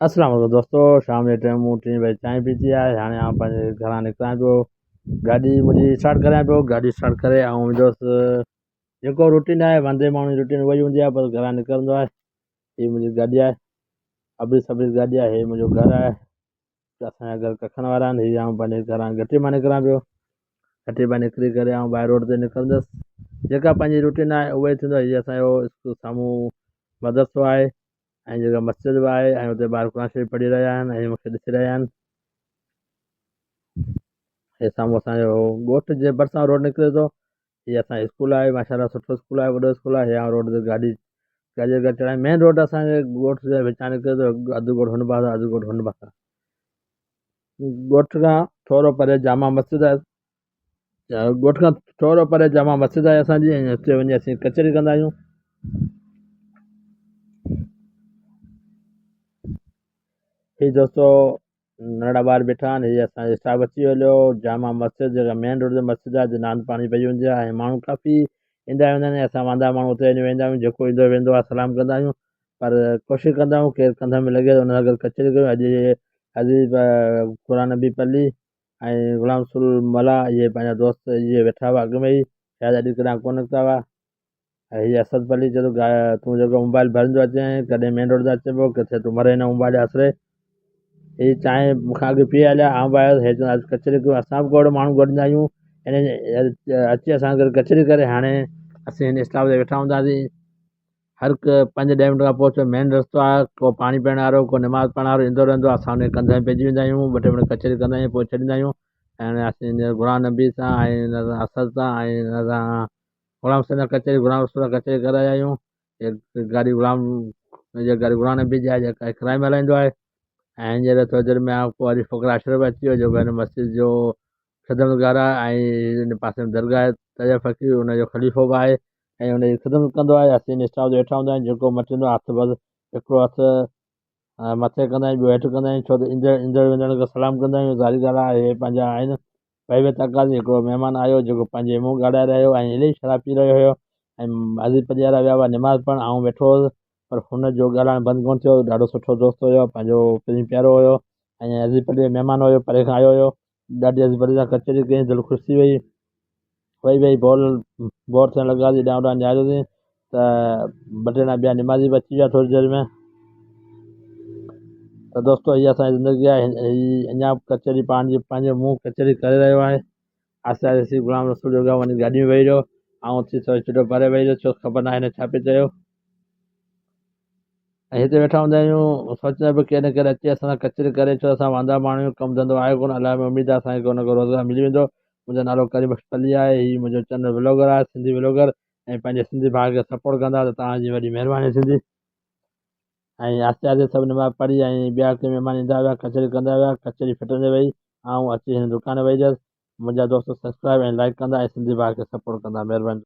اسلام عليڪم دوستو شام جي ٽيم مون ٽين بجي چانهه پيتي آهي هاڻي آئون پنهنجي گهران نڪران پيو گاڏي منهنجي اسٽارٽ ڪريان پيو گاڏي اسٽارٽ ڪري آئون ويندس جيڪو روٽين آهي واندي ماڻهو جي روٽين اها ئي هوندي آهي بس گهران نڪرندو آهي هي منهنجي گاڏي آهي ابري سبري گاڏي آهي هي منهنجو گهر آهي اسان جا گهر ڪکن وارا آهن هي آئون پنهنجي گهران گهٽي مان نڪران پيو گهٽي مان نڪري ڪري آئون باء روڊ تي نڪرندس جيڪا پنهنجي روٽين آهي اها ئي ٿيندو آهي هي اسان جو اسڪول سامهون مدرسو آهي ۽ جيڪا مسجد به آهي ۽ اتي ٻار قرآن شريف پڙهي رهيا آهن ۽ مونکي ڏسي رهيا آهن هي سامهون اسان جو ڳوٺ جي ڀرسان روڊ نڪري ٿو هي اسان جو اسڪول آهي ماشاءالله سٺو اسڪول آهي وڏو اسڪول آهي هي روڊ تي گاڏي گاڏي گڏ چڙهائي مين روڊ اسان جي ڳوٺ جي وچان نڪري ٿو اڌ ڳوٺ هن پاسي اڌ ڳوٺ هن پاسي ڳوٺ کان ٿورو پري جامع مسجد آهي ڳوٺ کان ٿورو پري جامع مسجد آهي اسان جي ۽ اتي وڃي اسين ڪچهري ڪندا آهيون. هي دوستو ننڍڙا ٻار بيٺا آهن هي اسان جو اسٽاف اچي ويو هليو جامع مسجد جيڪا مين روڊ تي مسجد آهي جتي نان پاڻي پئي هوندي آهي ۽ ماڻهو ڪافي ايندا ويندا آهن اسان واندا ماڻهو اتي وڃي ويهندا آهيون جيڪو ايندو ويندو آهي سلام ڪندا آهيون پر ڪوشش ڪندا آهيون ڪير ڪنڌ ۾ لڳي ته ان سان گڏ ڪچهري ڪيون اڄ عزيز قرآن نبي پلي ۽ غلام رسول ملاح اهي پنهنجا دوست اهي ويٺا هئا اڳ ۾ ئي شايد اڄ ڪڏهن ڪونه نڪتا هئا ۽ هي اسد پلي چئي ٿو تون جيڪو موبائل ڀريندو اچين ڪڏهن مين روڊ تي اچين پيو ڪٿي تون مرين هن موبائل جي آسري هي چانهه مون کان اڳ پي هليا آئون به آيس هي چون اڄ ڪچهري ڪيون اسان به ڪو ماڻهو گڏ نه آهيون هن اچي اسان گڏ ڪچهري ڪري هاڻي اسين هن اسٽاپ تي ويٺا هونداسين هر هڪ پنج ڏهه منٽ کان پوء اچو مين رستو آهي ڪو پاڻي پيئڻ وارو ڪو نماز پڙهڻ وارو ايندو رهندو آهي اسان ان جي ڪنڌ ۾ پئجي ويندا آهيون ٻه ٽي منٽ ڪچهري ڪندا آهيون پوء ڇڏيندا آهيون ۽ اسين غلام نبي سان ۽ هن سان اسد سان ۽ هن سان غلام حسين سان ڪچهري غلام رسول سان ڪچهري ڪري آيا آهيون گاڏي غلام گاڏي غلام نبي جي آهي جيڪا ڪرائي ۾ هلائيندو آهي ۽ هينئر ٿوري دير ۾ وري فقر اشرف اچي ويو جيڪو هن مسجد جو خدمتگار آهي ۽ ان پاسي ۾ درگاهه آهي تاجا فقير ان جو خليفو به آهي ۽ ان جي خدمت ڪندو آهي اسين اسٽاف تي ويٺا هوندا آهيون جيڪو مٽيندو آهي هٿ بس هڪڙو هٿ مٿي ڪندا آهيون ٻيو هيٺ ڪندا آهيون ڇو ته ايندڙ ايندڙ ويندڙ کي سلام ڪندا آهيون ظاهري ڳالهه آهي اهي پنهنجا آهن ڀئي ڀئي تقاضي هڪڙو مهمان آيو جيڪو پنهنجي منهن ڳاڙائي رهيو ۽ الائي شراب پي رهيو هيو ۽ عزيز پڄارا ويا هئا نماز پڙهڻ آئون ويٺو هوس پر هن جو ڳالهائڻ بند ڪونه ٿيو ڏاڍو سٺو دوست هيو پنهنجو پرين پيارو هيو ۽ عزيز پڄاري مهمان هيو پري کان آيو هيو ڏاڍي عزيز پڄاري سان ڪچهري ڪئي دل خوش ٿي وئي ويهي ويهي بور بور ٿيڻ لڳاسين هيڏانهن هوڏانهن نهاريوسين ته ٻه ٽي ڄڻا ٻيا نمازي به اچي ويا ٿوري دير ۾ ته دوستو هي اسان جي زندگي آهي هي اڃا به ڪچهري پنهنجي پنهنجي منهن ڪچهري ڪري رهيو آهي آهستي آهستي غلام رسول جو وڃي گاڏي ۾ ويهي رهيو آئون اٿي ٿورو چٽو پري ويهي رهيس ڇو خبر ناهي هن ڇا پئي چيو ۽ هتي ويٺا هوندا آهيون سوچيندا به ڪير نه ڪير اچي اسان سان ڪچهري ڪري ڇو اسان واندا ماڻهو آهيون ڪم ڌنڌو آهي ڪونه الله ۾ اميد آهي اسان کي ڪو نه ڪو روزگار ملي ويندو منهنجو نالو ڪريم بخش پلي آهي هي منهنجو چينل ولوگر آهي سنڌي ولوگر ۽ پنهنجي سنڌي ڀاء کي سپورٽ ڪندا ته توهان جي وڏي مهرباني ٿيندي ۽ آهستي آهستي سڀ نماز پڙهي ۽ ٻيا ڪي مهمان ايندا ويا ڪچهري ڪندا ويا ڪچهري ڦٽندي وئي آئون اچي هن دڪان ويهي رهيس منهنجا دوست سبسڪرائب ۽ لائڪ ڪندا ۽ سنڌي ڀاء کي سپورٽ ڪندا مهرباني.